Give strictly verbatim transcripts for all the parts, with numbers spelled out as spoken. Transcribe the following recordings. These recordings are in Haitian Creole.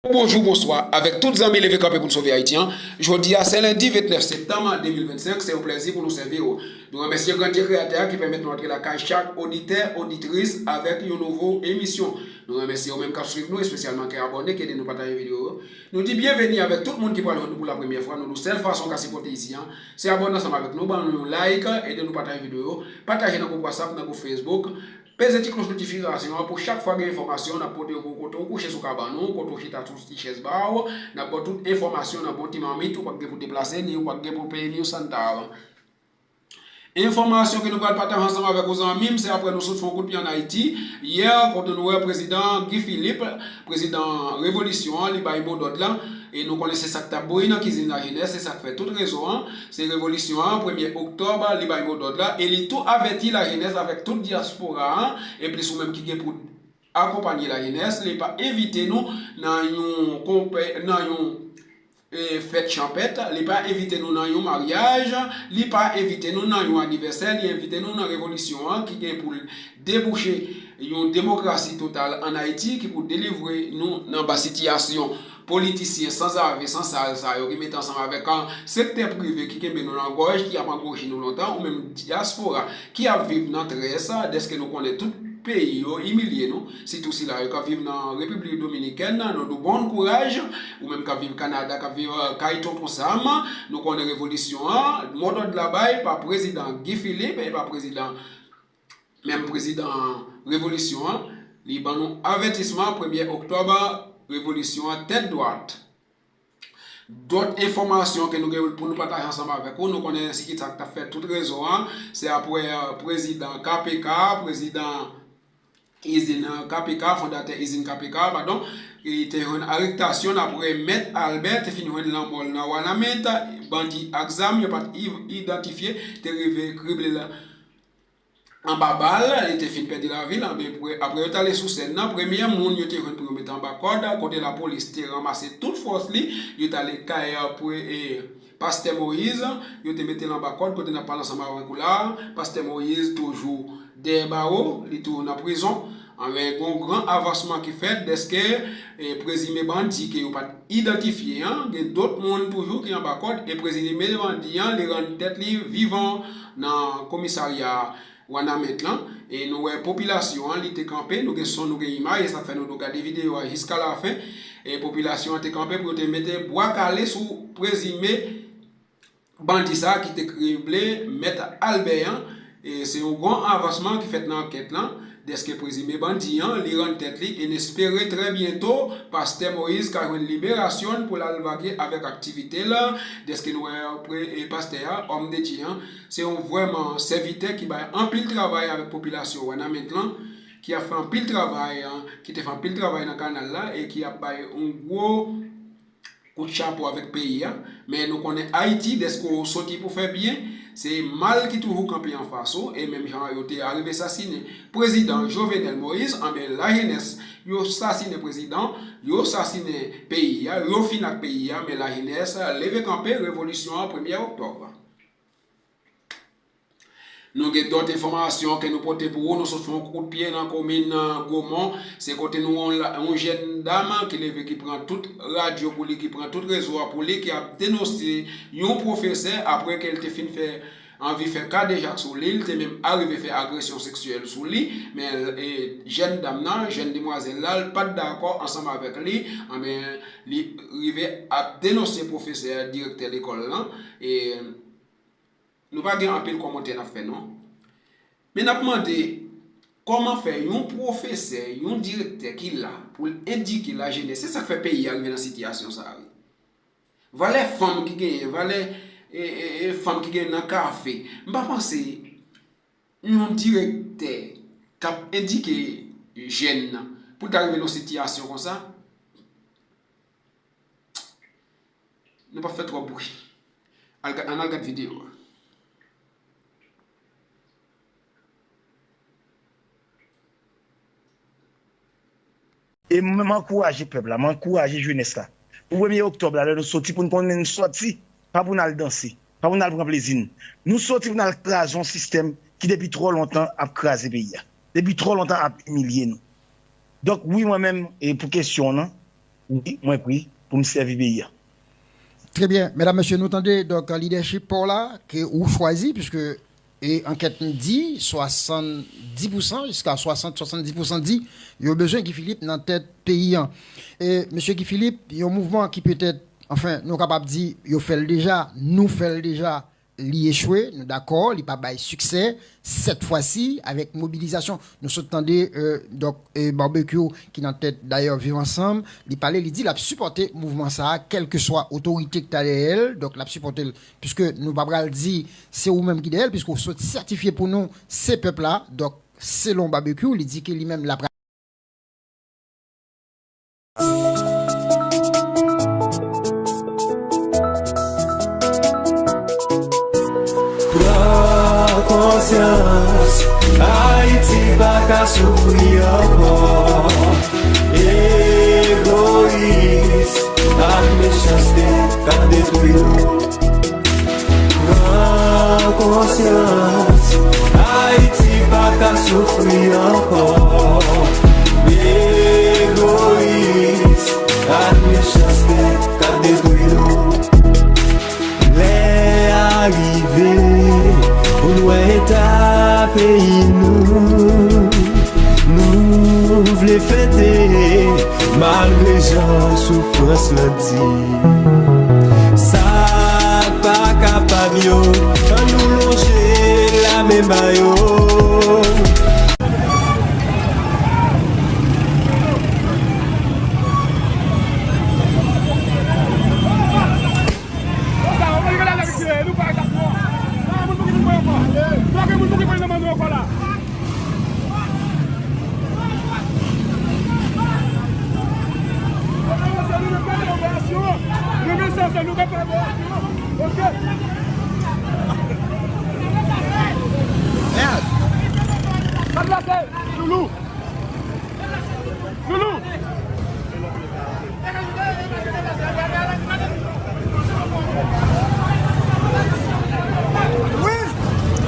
Bonjou, bonswa avèk tout zanmi Leve Kanpe pou n Sove Ayiti an. Jodi a se lendi vennèf septanm de mil vennsenk, se yon plèzi pou nou sèvi w. Nou remèsye Gran Dye Kreyatè a ki pèmèt nou antre lakay chak oditè, oditris avèk yon nouvo emisyon. Nou remèsye ou menm k ap swiv nou, espesyalman ki abòne, ki ede nou pataje videyo yo. Nou di byenveni avèk tout moun ki pral jwenn nou pou la premyè fwa. Nou di w sèl fason w ka sipòte isi an, se abòne ansanm avèk nou, ban nou yon like, ede nou pataje videyo yo, pataje nan gwoup WhatsApp, nan gwoup Facebook. Peze ti klòch notifikasyon an pou chak fwa gen enfòmasyon, n ap pote yo pou kote w kouche sou kabann ou, kote w chita sou ti chèz ba w, n ap ba w tout enfòmasyon nan bon ti mamit, ou p ap gen pou deplase, ni ou p ap gen pou peye, ni yon santa. Enfòmasyon ke nou pral pataje ansanm avèk ou zanmi m, se apre nou sot fè yon kout pye ann Ayiti, yè, kote nou wè prezidan Guy Philippe, prezidan revolisyon an, li bay modòd la, e nou konnen se sa k t ap bouyi nan kizin lajenès, se sa k fè tout rezo an, se revolisyon an, premye oktòb, li bay modòd la, e li tou avèti lajenès avèk tout dyaspora an, e plis ou menm ki gen pou akonpanye lajenès, li pa envite nou nan yon konpè, nan yon e, fèt chanpèt, li pa envite nou nan yon maryaj, li pa envite nou nan yon anivèsè, li envite nou nan revolisyon an ki gen pou l debouche yon demokrasi total ann Ayiti, ki pou delivre nou nan ba sitiyasyon politisyen sanzave, sansal sa yo ki mete ansanm avèk, a, sektè prive ki kenbe nou nan gòj, ki ap angwochi nou lontan, ou menm dyaspora ki ap viv nan très, dèske nou konnen tout peyi yo imilye nou, sitou sila yo k ap viv nan Repiblik Dominikèn, nou di w bon kouraj, ou menm k ap viv Kanada, k ap viv, eh, kay Tonton Sam, nou konnen revolisyon an, modòd la bay pa prezidan Guy Philippe e pa prezidan, menm prezidan revolisyon an, li ban nou avètisman, premye oktòb, revolisyon an tèt dwat. Dòt enfòmasyon ke nou gen pou nou pataje ansanm avèk ou, nou konnen se kisa k t ap fè tout rezo an, se apre, eh, prezidan K P K, prezidan izin, eh, K P K, fondatè izin K P K, padon, li te jwenn arestasyon l apre Mèt Albert te fin jwenn lanmò l nan Wanament, bandi ak zam yo pa t i-, idantifye te rive krible l anba bal, li te fin pèdi lavi l, anben, pre-, apre yo t ale sou sèn nan, premye moun yo te jwenn pou yo mete anba kòd, kote lapolis te ranmase tout fòs li, yo t ale kay, eh, pre-, eh, Pastè Moyiz, yo te mete l anba kòd, kote n ap pale ansanm avèk ou la a, Pastè Moyiz toujou dèyè bawo, li toujou nan prizon, anben, gen yon gran avansman ki fèt, dèske, eh, prezime bandi ke yo pa t idantifye an, gen dòt moun toujou ki anba kòd, e prezime bandi an, li rann tèt li vivan nan komisarya Wanament lan, e nou wè popilasyon an, li te kanpe, nou gen son, nou gen imaj, e sa fè nou dwe gade videyo a jiska lafen. E popilasyon an te kanpe pou yo te mete bwa kale sou prezime bandi sa a ki te krible Mèt Albert an. E se yon gran avansman ki fèt nan ankèt lan, dèske prezime bandi an, li rann tèt li, e n espere trè byento, Pastè Moyiz ka jwenn liberasyon l pou l al vage avèk aktivite l, dèske nou wè pre-, e pastè a, òm de Dye an, se yon vrèman sèvitè ki bay anpil travay avèk popilasyon Wanament lan, ki ap fè anpil travay, an, ki te fè anpil travay nan kanal la e ki ap bay yon gwo kout chapo avèk peyi a. Men nou konnen Ayiti, dèske w soti pou fè byen, se mal ki toujou kanpe anfas ou, e menm jan yo te arive sasinen prezidan Jovenel Moïse, anben lajenès, yo sasinen prezidan, yo sasinen peyi a, yo fin ak peyi a, men lajenès leve kanpe, revolisyon an premye oktòb. Nou gen dòt enfòmasyon ke nou pote pou ou. Nou sot fè yon kout pye nan komin, nan Gwomòn. Se kote nou wè yon la-, yon jèn dam ki leve, ki pran tout radyo pou li, ki pran tout rezo a pou li, ki ap denonse yon pwofesè apre ke l te fin fè, anvi fè kadejak sou li, li te menm arive fè agresyon seksyèl sou li. Men, e, jèn dam nan, jèn demwazèl la, l pa t dakò ansanm avèk li. Anben, li rive ap denonse pwofesè, direktè lekòl lan. E, Nou pa gen anpil kòmantè n ap fè, non. Men n ap mande, kòman fè yon pwofesè, yon direktè ki la pou l edike lajenès, se sa k fè peyi a rive nan sitiyasyon sa a, wi. Valè fanm ki genyen, valè, e, e, e, fanm ki genyen nan kafe. M pa panse yon direktè k ap edike jèn nan pou l ta rive nan sitiyasyon konsa. Nou p ap fè twòp bri. Al ga-, ann al gad videyo a. E m, m ankouraje pèp la, m ankouraje jenès la. Pou premye oktòb la, lè nou soti, pou n konnen n soti, pa pou n al danse, pa pou n al pran plezi n. Nou soti pou n al kraze yon sistèm ki depi twò lontan ap kraze peyi a. Depi twò lontan ap imilye nou. Donk, wi, mwen menm, e pou kesyon w lan, Wi, mwen pre pou m sèvi peyi a. Trè byen, medam, mesye, nou tande, donk, lidèchip pa w la, ke ou chwazi, piske, e, ankèt di, swasanndis pousan, jiska swasant, swasanndis pousan di, yo bezwen Guy Philippe nan tèt peyi an. E, mesye Guy Philippe, yon mouvman ki petèt, anfen, nou kapab di, yo fè l deja, nou fè l deja, li echwe, nou dakò, li pa bay siksè, sèt fwa si, avèk mobilizasyon, nou sot tande, e, donk, e, Barbecue, ki nan tèt, dayè, Viv Ansanm, li pale, li di l ap sipòte mouvman sa a, kèlkeswa otorite ki ta dèyè l, donk, l ap sipòte l, piske nou pa pral di se ou menm ki dèyè l, piske w sot sètifye pou nou, se pèp la, donk, selon Barbecue, li di ke li menm, l ap Pran konsyans, Ayiti pa ka soufri ankò. Egoyis ak mechanste k ap detwi nou. Pran konsyans, Ayiti pa ka soufri ankò. Egoyis ak mechanste k ap detwi nou. Lè a rive pou n wè eta peyi nou. Nou vle fete malgre jan soufrans lan di. Sa k pa kapab yo, ann nou lonje lamen ba yo. Loulou! Loulou!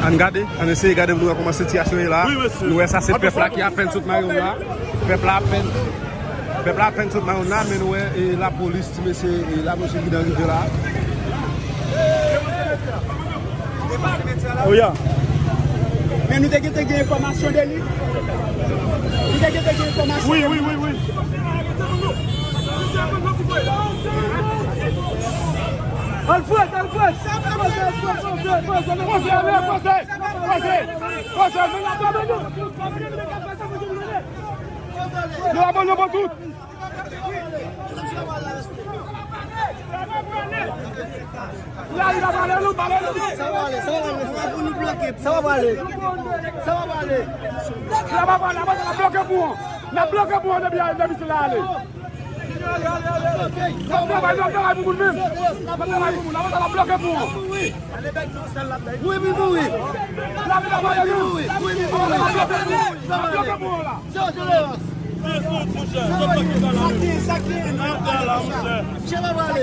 Ann gade, ann eseye gade pou nou wè kòman sitiyasyon ye la. Wi, mesye. Nou wè sa se pèp la ki apèn sot Mayonn la. Pèp la apèn, pèp la apèn sot Mayonn la, men nou wè, e, lapolis, ti mesye, e, lapolis ki nan rive la. Oya. Men nou te gentan gen enfòmasyon de li. Nou te gentan gen enfòmasyon. Wi, wi, wi, wi. Alfred, Alfred. Poze, poze, poze, poze, poze. Poze, poze, poze. Yo abandone pou tout. Sa va ale, sa va ale, sa va ale. Sa va ale. Sa va ale, n ap bloke pou an. N ap bloke pou an depi, depi se la ale. N ap travay, n ap travay pou moun menm. N ap travay pou moun. N ap bloke pou an. Wi, wi, wi, wi. N ap travay pou moun. Wi, wi, wi, wi. N ap bloke pou an la. Sa ki, sa ki, misye pa prale.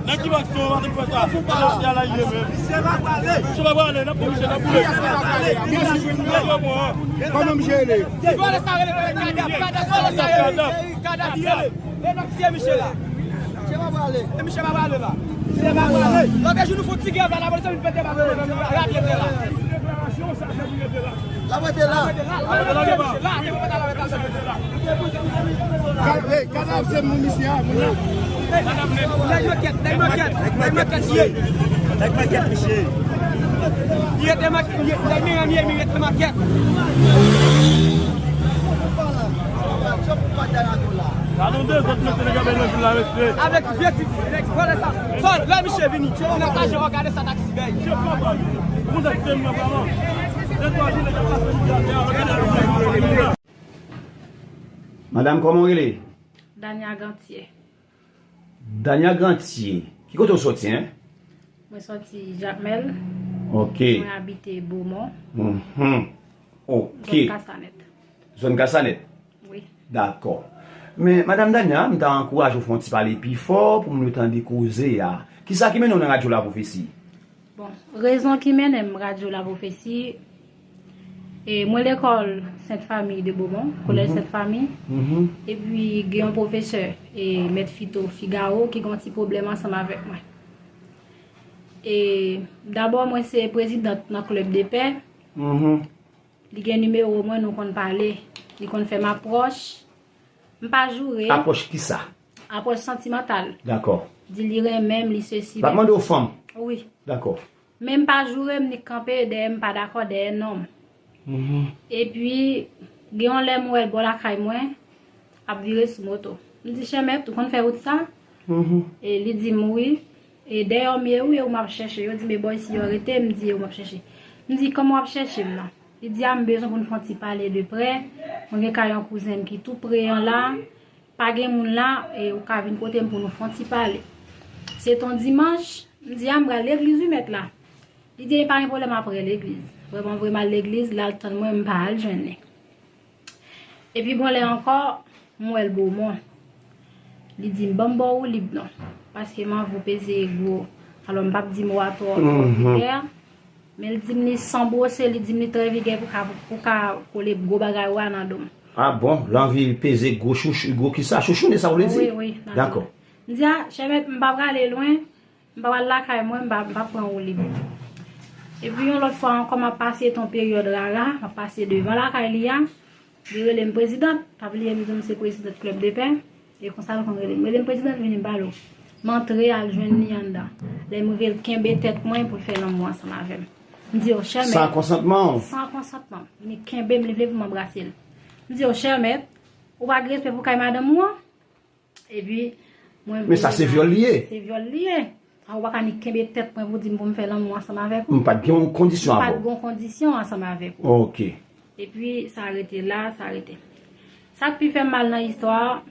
Nan ki bak son, pa fè sa. Misye pa prale. Misye pa prale, n ap pou misye, n ap pou misye. Misye pa prale. Kòman misye rele? Vòlè sa rele, kadaf, kadaf, vòlè sa rele. Kadaf, rele. E n ap tiye misye la. Misye pa prale. E misye pa prale la. Misye pa prale. Lòt jou nou fout ti gè la, lapolis vin pete bal nou menm, nou rete la. L ap rete la. L ap rete la. L ap rete la. Hey, kadaf se moun isi a, moun nan. Nèg makèt, nèg makèt, nèg makèt ye. Nèg makèt misye. Li rete makèt, li, nèg Miami ye, li rete makèt. Gade yon dezòd mesye, nèg ap nan vil la, mesye. Avèk vye ti, nèg vòlè sa. Sòl, lè misye vini, n ap aje, gade sa taksi bay. Misye pa pral. Moun sa ki te mwen, vrèman. Madanm, kòman w rele? Dania Gantye. Dania Gantye. Ki kote w soti, en? Mwen soti Jakmèl. Ok. Mwen abite Bomon. Mhm. Ok. Zòn Kasanèt. Zòn Kasanèt? Wi. Dakò. Men, Madanm Dania, m ta ankouraje w fè yon ti pale pi fò pou moun yo tande koze a. Kisa ki mennen w nan Radyo Lapwofesi? Bon, rezon ki mennen m Radyo Lapwofesi, E mwen lekòl Sent Fami de Bomon, kolèj Sent Fami. Epi gen yon pwofesè, e, Mèt Fito Figaro, ki gen yon ti pwoblèm ansanm avèk mwen. E dabò, mwen se prezidant nan klèb de pè. Li gen nimewo mwen, nou konn pale. Li konn fè m apwòch. M pa joure. Apwòch kisa? Apwòch santimantal. Dakò. Di li renmen m, li sesi. L ap mande w fanm? Wi. Dakò. Men m pa joure m, ni kanpe dèyè m, pa dakò dèyè non m. Epi, gen yon lè m wè l bò lakay mwen, ap vire sou moto. M di, "Chèmèt, ou konn fè wout sa?" E li di m, "Wi." E dèyè w m ye, wi, e ou m ap chèche. Yo di m e bò isi yo rete, m di e ou m ap chèche. M di, "Kòman w ap chèche m nan?" Li di, "A, m bezwen pou n fè yon ti pale de prè. Mwen gen kay yon kouzen m ki tou pre an la. Pa gen moun la, e ou ka vin kote m pou nou fè yon ti pale." Se t on dimanch, m di, "A, m pral legliz wi mèt la." Li di, "E pa gen pwoblèm, apre legliz." Vrèman, vrèman, al legliz, l al tann mwen, m pa al jwenn li. Epi bon lè ankò, m wè l Bomon. Li di m, "Ban m ba w woulib non, paske m anvi w peze gwo." Alò, m p ap di mo a twò, twò vigè, men l di m li san bwose, li di m li trè vigè pou ka, pou ka kole gwo bagay ou a nan do m. A bon, l anvi peze gwo chouchou, gwo kisa? Chouchoune, sa w vle di? Wi, wi, nan do m. Dakò. M di, "A, chèmèt, m pa prale lwen." M pa pral lakay mwen, m pa, m pa pran woulib. Epi yon lòt fwa ankò, m ap pase t on peryòd rara, m ap pase devan lakay li a. Li rele m prezidant, pa bliye m di w m se prezidant klèb de pè. E konsa l konn rele m. Rele m prezidant, vini m pale w. M antre al jwenn li anndan. Lè m rive, l kenbe tèt mwen pou l fè lanmou ansanm avè m. M di, "O, chèmèt." San konsantman w? San konsantman m. Li kenbe m, li vle pou m anbrase l. M di, "O, chèmèt, ou pa gen respè pou kay madanm ou an?" Epi, mwen vle. Men sa se vyòl li ye. Se vyòl li ye. A, ou pa ka ni kenbe tèt mwen pou di m pou m fè lanmou ansanm avèk ou. M pa t gen yon kondisyon avè w. M pa t gen yon kondisyon ansanm avèk ou. Ok. Epi, sa rete la, sa rete. Sa k pi fè m mal nan istwa a,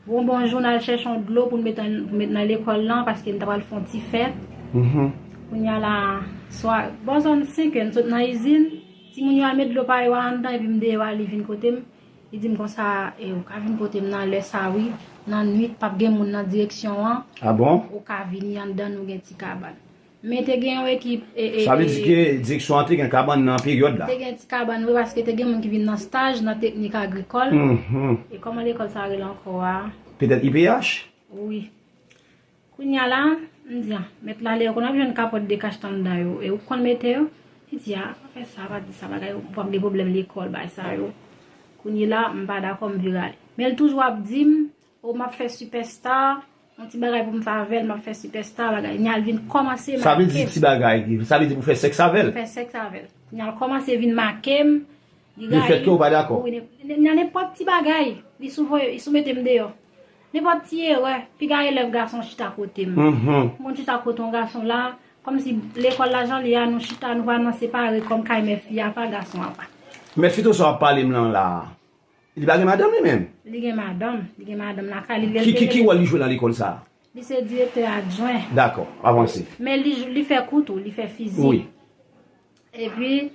bon, bon jou, n al chèche yon dlo pou n met an, pou met nan lekòl lan, paske n ta pral fè yon ti fèt. Kounye a la, swa, bò zòn senk è, n sot nan izin, timoun yo al met dlo pa yo a anndan, epi m deyò a, li vin kote m. Li di m konsa, e, "Ou ka vin kote m nan lè sa wi, nan nwit, p ap gen moun nan direksyon an. A bon? Ou ka vini anndan, nou gen ti kabann." Men te gen yon ekip, e, e, sa vle di ke direksyon an te gen kabann nan peryòd la? Te gen ti kabann, wi, paske te gen moun ki vin nan staj nan teknik agrikòl. E kòman lekòl sa rele ankò a? Petèt I P H? Wi. Kounye a la, m di, "A, mèt la, lè yo konn ap jwenn kapòt de kach anndan yo, e ou konn mete yo?" Li di, "A, pa fè sa, pa di sa, bagay, ou p ap gen pwoblèm lekòl, bagay sa yo." Kounye la, m pa dakò, m vire ale. Men l toujou ap di m, "O, m ap fè sipèsta, yon ti bagay pou m fè avè l, m ap fè sipèsta, bagay." Kounye a l vin kòmanse make m. Sa vle di ti bagay, sa vle di pou fè sèks avè l? Fè sèks avè l. Kounye a l kòmanse vin make m, Li rayi m. Lefètke ou pa dakò. Wi, ne- ne- nan nenpòt ti bagay, li sou voye, li sou mete m deyò. Nenpòt ti erè, piga elèv gason chita kote m. Moun chita kote yon gason la, kòmsi lekòl la jan li a, nou chita, nou pa nan separe kòm kay mè fi a pa, gason a pa. Mèt Fito sa w ap pale m lan la, li pa gen madanm li menm? Li gen madanm, li gen madanm lakay li. Ki, ki, ki wòl li jwe nan lekòl sa a? Li se direktè adjwen. Dakò, avanse. Men li, li fè kou tou, li fè fizik. Wi. Epi,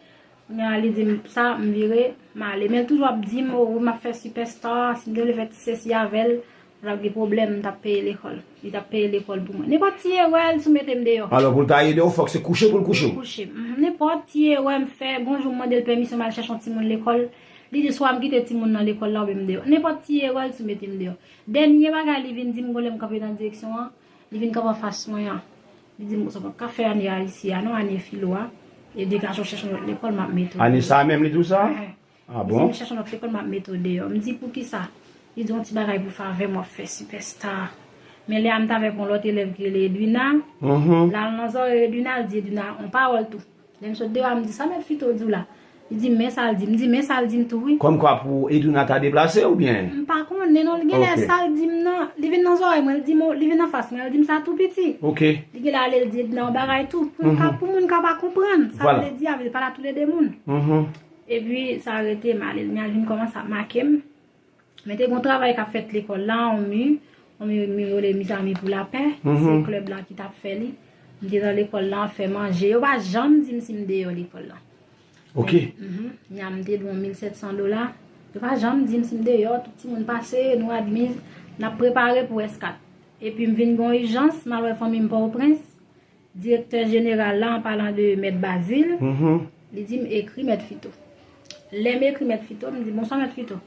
kounye a li di m sa, m vire, m ale. Men l toujou ap di m, "O, wi, m ap fè sipèsta, si m te vle fè ti sesi avè l, m t ap gen pwoblèm, m t ap peye lekòl." Li t ap peye lekòl pou mwen. Nenpòt ti erè, li sou mete m deyò. Alò, pou l ta ede w, fòk se kouche pou l kouche w. Kouche. Mhm. Nenpòt ti erè m fè, gon jou m mande l pèmisyon, m al chèche yon timoun lekòl. Li di, "Swa m kite timoun nan lekòl la, oubyen m deyò." Nenpòt ti erè, li sou mete m deyò. Dènye bagay li vin di m, gon lè m kanpe nan direksyon an, li vin kanpe anfas mwen an. Li di m, "Sa w p ap ka fè ane a isi a non, ane filo a. Edikasyon chèche yon lòt lekòl, m ap mete w." Ane sa a menm li di w sa? Ehn. A bon? Li di m, "Chèche yon lòt lekòl, m ap mete w deyò." M di, "Poukisa?" Li di, "Yon ti bagay pou fè avè m, w ap fè sipèsta." Men lè a m t avèk yon lòt elèv ki rele Edwina. Mhm. L al nan zòrèy Edwina, l di Edwina yon pawòl tou. Lè m sot deyò a, m di, "Sa Mèt Fito di w la?" Li di m, "Men sa l di m." M di, "Men sa l di m tou, wi." Kòmkwa pou Edwina ta deplase oubyen? M pa konnen non, li genlè sa l di m nan, li vin nan zòrèy mwen, li di m, li vin anfas mwen, li di m sa tou piti. Ok. Li genlè ale, li di Edwina yon bagay tou. Pou moun ka, pou moun ka pa konprann sa m vle di a, vle pale a toulede moun. Mhm. Epi sa rete, m ale, l vin kòmanse ap make m. Men te gen yon travay k ap fèt lekòl la, yon mi, yon mi, mi yo rele Mizanmi pou lapè, se klèb la ki t ap fè li. M te nan lekòl la, fè manje. Yo pa janm di m si m deyò lekòl la. Ok. Men, mhm, nya m te dwe yon mil sèt san dola. Yo pa janm di m si m deyò, tout timoun pase, nou admiz, n ap prepare pou S kat. Epi m vin gen yon ijans, m al wè fanmi m Pòtoprens. Direktè jeneral la, an palan de Mèt Bazil, li di m, "Ekri Mèt Fito." Lè m ekri Mèt Fito, m di, "Bonswa, Mèt Fito."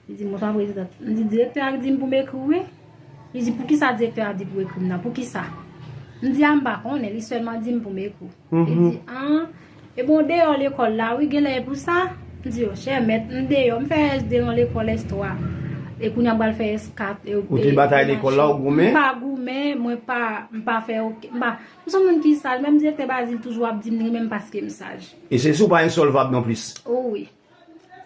Li di, "Bonswa, prezidan." M di, "Direktè a di m pou m ekri w, wi." Li di, "Poukisa direktè a di pou w ekri m nan? Poukisa?" M di, "A, m pa konnen, li sèlman di m pou m ekri w." Li di, "A, e bon, deyò lekòl la, wi, genlè e pou sa." M di, "O, chè mèt, m deyò, m fè S de nan lekòl S twa. E kounye a m pral fè S kat." E, ou te batay lekòl la, ou goumen? M pa goumen, mwen pa, m pa fè okenn, m pa, m se yon moun ki saj, menm direktè Bazil toujou ap di m li renmen m paske m saj. E se si w pa ensolvab non plis. O wi.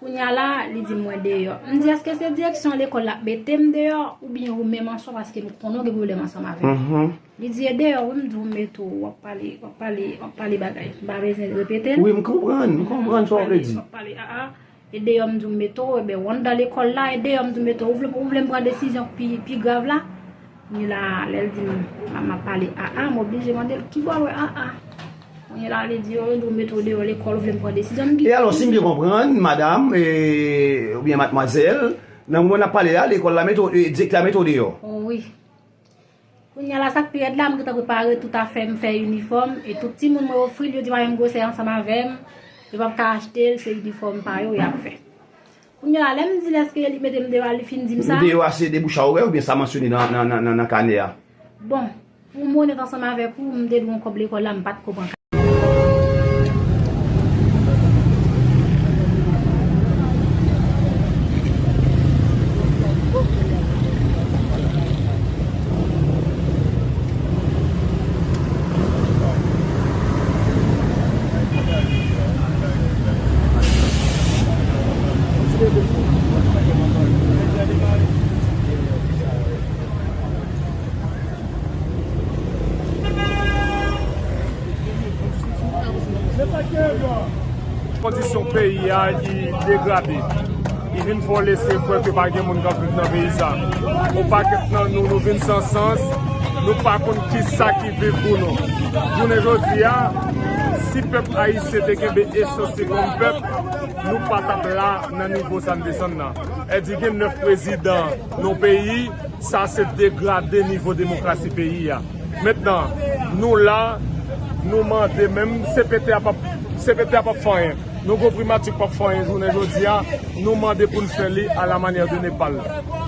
Kounye a la, li di mwen deyò. M di, "Èske se direksyon lekòl la ap mete m deyò, oubyen ou menm an swa, paske m konnen w gen pwoblèm ansanm avè m?" Li di, "E deyò, wi." M di, "Ou mete w, w ap pale, w ap pale, w ap pale bagay. M pa bezwen repete l." Wi, m konprann, m konprann sa w vle di. W ap pale, a, a. E deyò, m di, "Ou mete w, ebyen, w anndan lekòl la, e deyò, m di, ou mete w, ou vle, ou vle m pran desizyon pi, pi grav la?" Kounye la, lè l di m, m ap pale a a, m oblije mande l, "Kibò l wè a a?" Kounye la, li di, "O, nou mete w deyò lekòl, ou vle m pran desizyon?" M di, E alò, si m byen konprann, madanm, e, oubyen madmwazèl, nan moman n ap pale a, lekòl la mete w, e, direktè a mete w deyò. O wi. Kounye la, sa k pi rèd la, m gentan prepare tout afè m, fè inifòm, e tout timoun mwen ofri l, yo di pa menm gwosè ansanm avè m, yo p ap ka achte l, se inifòm pa yo y ap fè. Kounye la, lè m di l èske li mete m deyò a, li fin di m sa. Deyò a se debouch a orè oubyen sa mansyone nan, nan, nan, nan, nan kanè a? Bon, pou m onèt ansanm avèk ou, m te dwe yon kòb lekòl la, m pa t ko pran. Kondisyon peyi a, li degrade. Li vin fè w lese kwè ke pa gen moun k ap viv nan peyi sa. Yon pakèt nan nou, nou vin san sans, nou pa konn kisa ki viv pou nou. Jounen jodi a, si pèp ayisyen te kenbe esans li kòm pèp, nou pa t ap la nan nivo sa n desann nan. Èdi gen nèf prezidan nan peyi, sa se degrade nivo demokrasi peyi a. Mentnan, nou la, nou mande, menm C P T a p ap, C P T a p ap fè anyen. Nou gon primati k p ap fè anyen jounen jodi a, nou mande pou n fè li à la manière de Népal.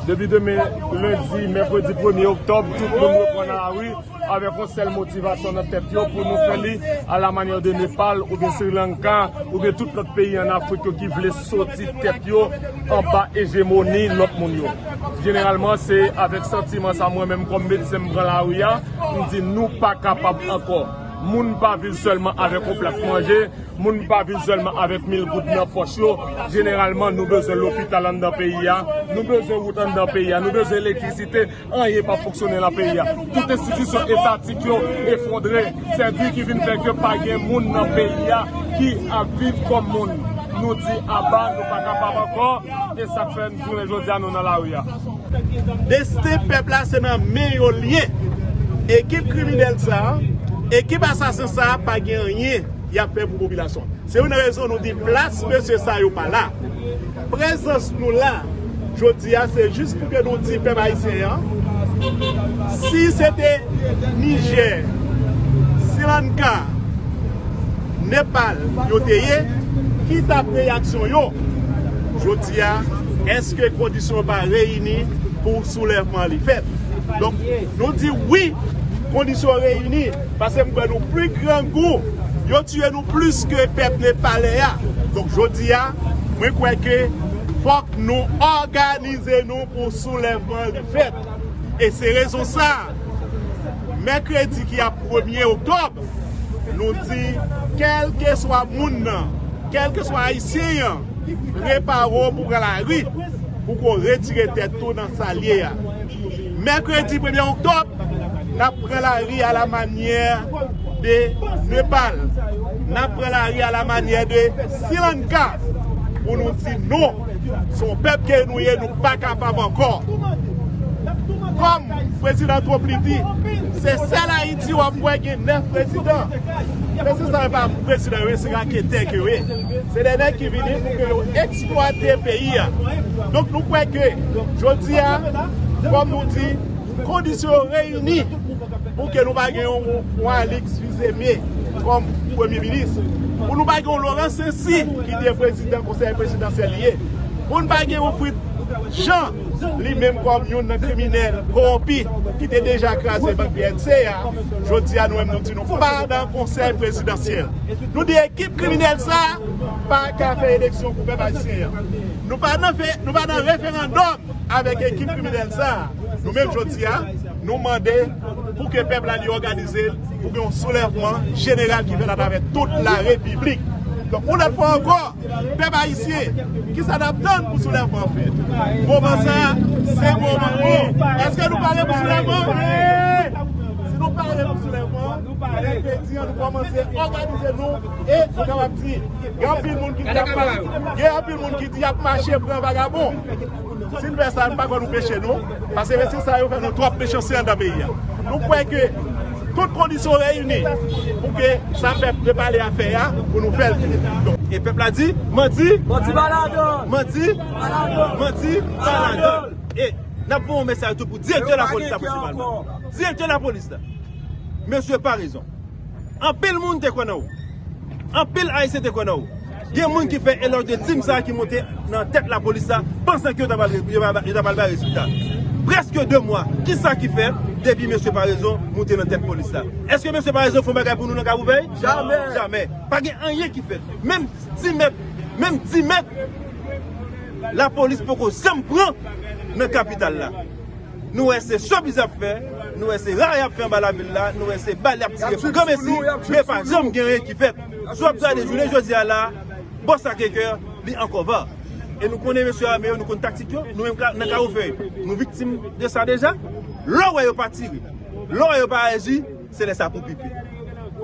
Depi demen, lendi, mèkredi premye oktòb, tout moun reprann lari avèk yon sèl motivasyon nan tèt yo pou nou fè li à la manière de Népal oubyen Sri Lanka oubyen tout lòt peyi ann Afrik yo ki vle soti tèt yo anba ejemoni lòt moun yo. Jeneralman, se avèk santiman sa mwen menm kòm medsen m pran lari a, m di nou pa kapab ankò. Moun pa viv sèlman avèk yon plat manje, moun pa viv sèlman avèk mil goud nan pòch yo. Jeneralman, nou bezwen lopital anndan peyi a, nou bezwen wout anndan peyi a, nou bezwen elektrisite, anyen pa fonksyone nan peyi a. Tout enstitisyon etatik yo efondre. Sèdi ki vin fè ke pa gen moun nan peyi a ki ap viv kòm moun. Nou di aba, nou pa kapab ankò, e sa k fè jounen jodi a nou nan lari a. Desten pèp la se nan men yo l ye. Ekip kriminèl sa a, ekip asasen sa a pa gen anyen y ap fè pou popilasyon. Se youn nan rezon nou di plas mesye sa yo pa la. Prezans nou la jodi a se jis pou ke nou di pèp ayisyen an, si se te Nijè, Sri Lanka, Nepal yo te ye, ki t ap reyaksyon yo jodi a? Èske kondisyon yo pa reyini pou soulèvman li fèt? Donk, nou di wi, kondisyon reyini, paske m kwè nou pi grangou, yo tiye nou plis ke pèp nepalè a. Donk, jodi a, mwen kwè ke fòk nou òganize nou pou soulèvman li fèt. E se rezon sa, mèkredi ki ap premye oktòb, nou di, kèlkeswa moun nan, kèlkeswa ayisyen an, prepare w pou pran lari, pou ke w retire tèt ou nan sa l ye a. Mèkredi premye oktòb, n ap pran lari à la manière de Népal. N ap pran lari à la manière de Sri Lanka pou nou di non. Se yon pèp ke nou ye, nou pa kapab ankò. Kòm prezidan Trump li di, se sèl Ayiti w ap wè gen nèf prezidan. Men se sa, se pa prezidan yo ye, se raketè ke yo ye. Se de nèg ki vini pou ke yo eksplwate peyi a. Donk nou kwè ke jodi a, kòm nou di, kondisyon yo reyini pou ke nou pa gen yon, yon Alix Fils-Aimé kòm premye minis. Pou nou pa gen yon Laurent Saincy ki te prezidan konsèy prezidansyèl li ye. Pou n pa gen yon Fritz Jean, li menm kòm youn nan kriminèl kowonpi ki te deja kraze bank B N C a, jodi a nou menm nou di nou pa nan konsèy prezidansyèl. Nou di ekip kriminèl sa a pa ka fè eleksyon pou pèp ayisyen an. Nou pa nan fè, nou pa nan referandòm avèk ekip kriminèl sa a. Nou menm jodi a, nou mande pou ke pèp la li òganize l, pou gen yon soulèvman jeneral ki fèt atravè tout la repiblik. Donk, yon lòt fwa ankò, pèp ayisyen, kisa n ap tann pou soulèvman an fèt? Moman sa a, se moman. Bon, èske nou pare pou soulèvman? Si nou pare pou soulèvman, mèkredi an, nou kòmanse òganize nou e nou kapab di, gen anpil moun ki di y ap, gen anpil moun ki di y ap mache pran vagabon. Si n fè sa, m pa kwè nou peche nou, paske mesye sa yo fè nou twòp mechanste anndan peyi a. Nou kwè ke tout kondisyon reyini pou ke sa pèp te pale a fè a, pou nou fè l tou. Donk, e pèp la di, manti, manti pa ladan l. Manti pa ladan l. E n ap voye yon mesaj tou pou direktè lapolis la prensipalman. Direktè lapolis la, mesye Paraison. Anpil moun te kwè nan ou. Anpil Ayisyen te kwè nan ou. Gen moun ki fè elòj de tim sa a ki monte nan tèt lapolis la, pansan ke yo ta pral, yo ta pral bay rezilta. Prèske de mwa, kisa ki fèt depi mesye Paraison monte nan tèt polis la? Èske mesye Paraison fè yon bagay pou nou nan Kafoufèy? Jamè. Jamè. Pa gen anyen ki fèt. Menm dis mèt, menm dis mèt, lapolis poko janm pran nan kapital la. Nou wè se showbiz y ap fè, nou wè se rara y ap fè anba lavil la, nou wè se bal y ap tire pou granmesi, men pa janm gen anyen ki fèt. Si w ap gade jounen jodi a la, bòs Sacré-Cœur, li ankò va. E nou konnen mesye ame yo, nou konn taktik yo, nou menm ka, nan Kafoufèy, nou viktim de sa deja. Lè w wè yo pa tire, lè w wè yo pa aji, se lè sa pou pipe.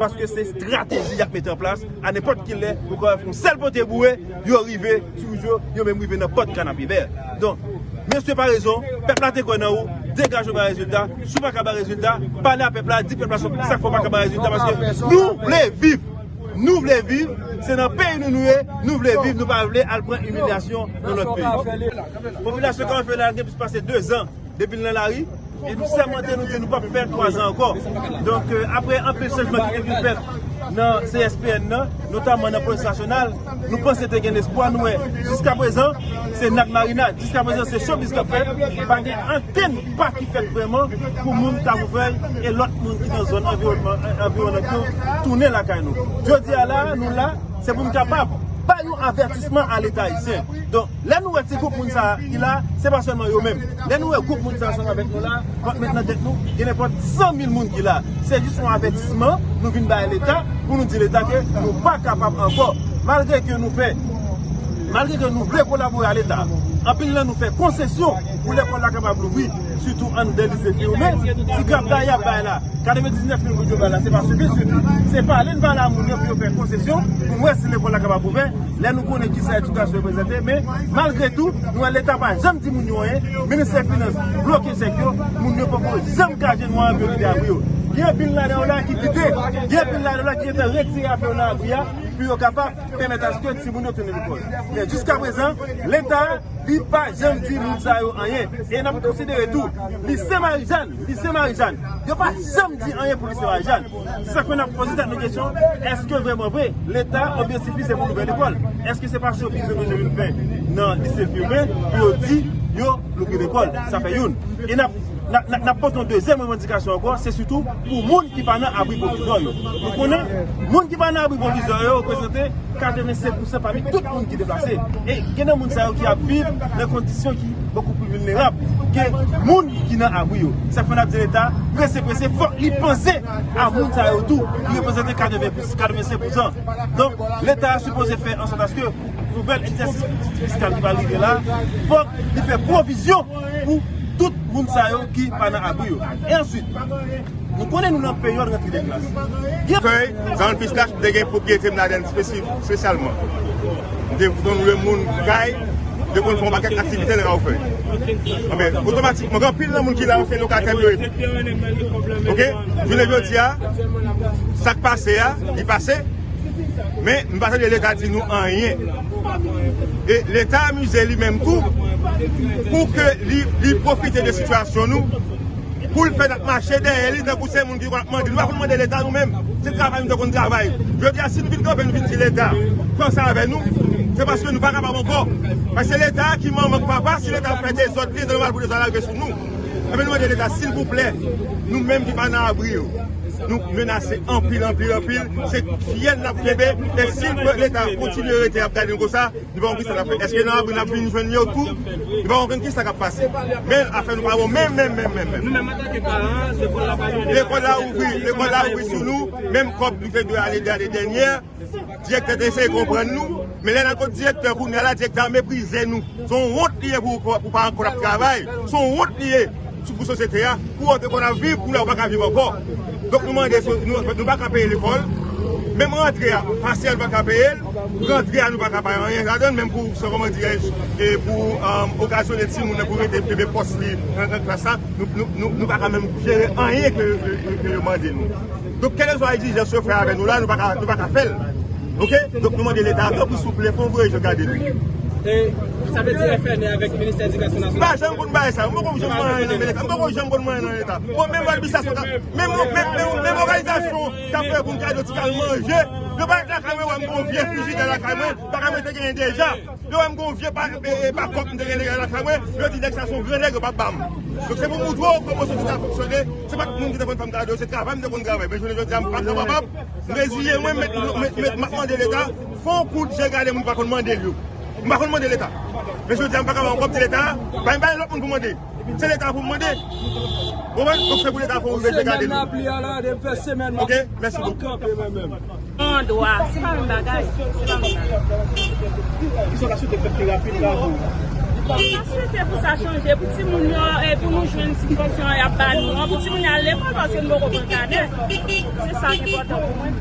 Paske se estrateji y ap mete an plas, a nenpòt ki lè, pou kapab fè yon sèl pote boure, yo rive sou yo, yo menm rive nan pòt Kanapevè. Donk, mesye Paraison, pèp la te kwè nan ou, degaje w bay rezilta, si w pa ka bay rezilta, pale a pèp la, di pèp la sa k fè w pa ka bay rezilta, paske nou vle viv. Nou vle viv, se nan peyi nou nou ye, nou vle viv, nou pa vle al pran imilyasyon nan lòt peyi. Popilasyon Kanapevè la gen plis pase de zan depi l nan lari, e nou sèmante, nou di nou p ap fè twa zan ankò. Donk, euh, apre anpil chanjman ki te vin fèt nan C S P N nan, notaman nan polis nasyonal, nou panse te gen lespwa, nou wè, jiskaprezan, se nat marinad, jiskaprezan, se showbiz k ap fèt, pa gen ankenn pa ki fèt vrèman pou moun Kafoufèy e lòt moun ki nan zòn anviwònman, anviwònant yo tounen lakay nou. Jodi a la, nou la, se pou n kapab bay yon avètisman a Leta ayisyen. Donk, lè nou wè ti gwoup moun sa a ki la, se pa sèlman yo menm. Lè nou wè gwoup moun sa a ansanm avèk nou la, fòk met nan tèt nou, gen nenpòt san mil moun ki la. Se jis yon avètisman nou vin bay Leta, pou nou di Leta ke nou pa kapab ankò. Malgre ke nou fè, malgre ke nou vle kolabore a Leta, anpil nan nou fè konsesyon pou lekòl la kapab louvri, sitou anndan lise Fimen, ti grap la y ap bay la. Katrevendiznèf mil goud yo bay la, se pa sifi, sifi. Se pale n pale a moun yo pou yo fè konsesyon, pou n wè si lekòl la kapab ouvè, lè nou konnen kisa edikasyon reprezante, men malgre tou, nou wè Leta pa janm di moun yo anyen, ministè finans bloke chèk yo, moun yo poko janm ka jwenn mwayen pou yo kite abri yo. Gen anpil ladan yo la ki kite, gen anpil ladan yo la ki gentan retire afè yo nan abri a, pou yo kapab pèmèt aske timoun yo tounen lekòl. Men jiskaprezan, Leta, li pa janm di moun sa yo anyen. E n ap konsidere tou, lise Marijàn, lise Marijàn, yo pa janm di anyen pou lise Marijàn. Se sa k fè n ap poze tèt nou kesyon, èske vrèman vre, Leta, objektif li se pou louvè lekòl? Èske se pa showbiz yo bezwen vin fè nan lise Fimen pou yo di yo louvri lekòl? Sa fè youn. E n ap N ap, n ap, n ap pote yon dezyèm revandikasyon ankò, se sitou pou moun ki pa nan abri pwovizwa yo. Nou konnen, moun ki pa nan abri pwovizwa yo reprezante katrevensenk pousan pami tout moun ki deplase. E gen nan moun sa yo ki ap viv nan kondisyon ki bokou pli vilnerab ke moun ki nan abri yo. Sa fè n ap di Leta, prese, prese, fòk li panse a moun sa yo tou, ki reprezante katreven pou, katrevensenk pousan. Donk, Leta a sipoze fè ansòt aske nouvèl egzèsis fiskal ki pral rive la, fòk li fè pwovizyon pou tout moun sa yo ki pa nan abri yo. E answit, nou konnen nou nan peryòd rantre de klas. Fèy, zann pistach, m te gen pwopriyete m ladan l espesyalman. M te konn lwe moun kay, m te konn fè yon pakèt aktivite nan Kafoufèy. Anben, otomatikman, gen anpil nan moun ki la yo se lokatè m yo ye. Oke? Jounen jodi a, sa k pase a, li pase. Men, m pa tande Leta di nou anyen. E Leta amize li menm tou pou ke li, li pwofite de sitiyasyon nou Pou l fè n ap mache dèyè li tankou se moun ki konn ap mande. Nou pa konn mande Leta nou menm. Se travay nou te konn travay. Jodi a, si nou vin kanpe, nou vin di Leta, fè sa avè nou, se paske nou pa kapab ankò. Paske Leta ki manman k papa, si Leta fè dezòd, li nòmal pou dezòd la rive sou nou. Ebyen, nou mande Leta, silvouplè, nou menm ki pa nan abri yo, nou menase anpil, anpil, anpil. Se fyèl n ap kenbe. E si Leta kontinye rete ap gade nou konsa, nou pa konn kisa n ap fè. Èske nan abri n ap vin jwenn yo tou? Nou pa konn kisa k ap pase. Men afè nou pa bon menm, menm, menm, menm, menm. Nou menm antanke paran, lekòl la pa gen. Lekòl la ouvri, lekòl la ouvri sou nou. Menm kòb nou te dwe ale de ane dènyè, direktè te eseye konprann nou. Men lè n al kot direktè kounye a la, direktè a meprize nou. Se yon wont li ye pou, pou, pou paran k konn ap travay. Se yon wont li ye sou, pou sosyete a. Pou w te konn ap viv, kounye a ou pa ka viv ankò. Donk nou mande, nou, nou pa ka peye lekòl. Menm rantre a, pasyèl pa ka peye l. Rantre a, nou pa ka bay anyen ladan l, menm pou, se kòman dirèj, e pou, um, okazyone timoun nan pou rete kenbe pòs li nan, nan klas la, nou, nou, nou, nou pa ka menm jere anyen ke, ke, ke, ke yo mande nou. Donk, kèlkeswa egzijans yo fè avè nou la, nou pa ka, nou pa ka fè l. Oke? Donk, nou mande Leta, tanpri, souple, fè yon gwo je gade nou. E sa vle di F N E avèk Ministè Edikasyon Nasyonal? M pa janm konn bagay sa. M poko janm konn anyen nan Leta. M poko janm konn anyen nan Leta. Bon, menm administrasyon, menm, menm, menm, menm òganizasyon k ap fè pou n kado ti kal manje, yo parèt lakay mwen, wè m gon vye frijidè lakay mwen, bagay mwen te genyen deja. Yo wè m gon vye pa, e, e, bakòp m te genyen deja lakay mwen, yo di nèg sa se yon gran nèg, yo p ap ba m. Donk, se pou m montre w kòman sosyete a fonksyone. Se pa tout moun ki te konn fè m kado, se travay m te konn travay. Men jounen jodi a, m pa t kapab. M reziye mwen, m met, met, met, m ap mande Leta, fè yon kout je gade moun pa konn mande l yo. M pa konn mande Leta. Men jodi a, m pa ka ba yon kòb di Leta, bay, bay lòt moun pou mande. Se Leta pou m mande. Ou konprann? Donk, se pou Leta fè yon je gade nou. Semèn n ap li a la, depi fè semèn m ap, ok, mèsi bokou. Kanpe mwen menm. An dwa, se pa menm bagay. Se pa menm bagay. Kisa w ta swete fèt pi rapid la pou ou? M ta swete pou sa chanje, pou timoun yo, e pou nou jwenn sibvansyon y ap ba nou an, pou timoun yo al lekòl, paske nou poko pran kanè. Se sa ki enpòtan pou mwen.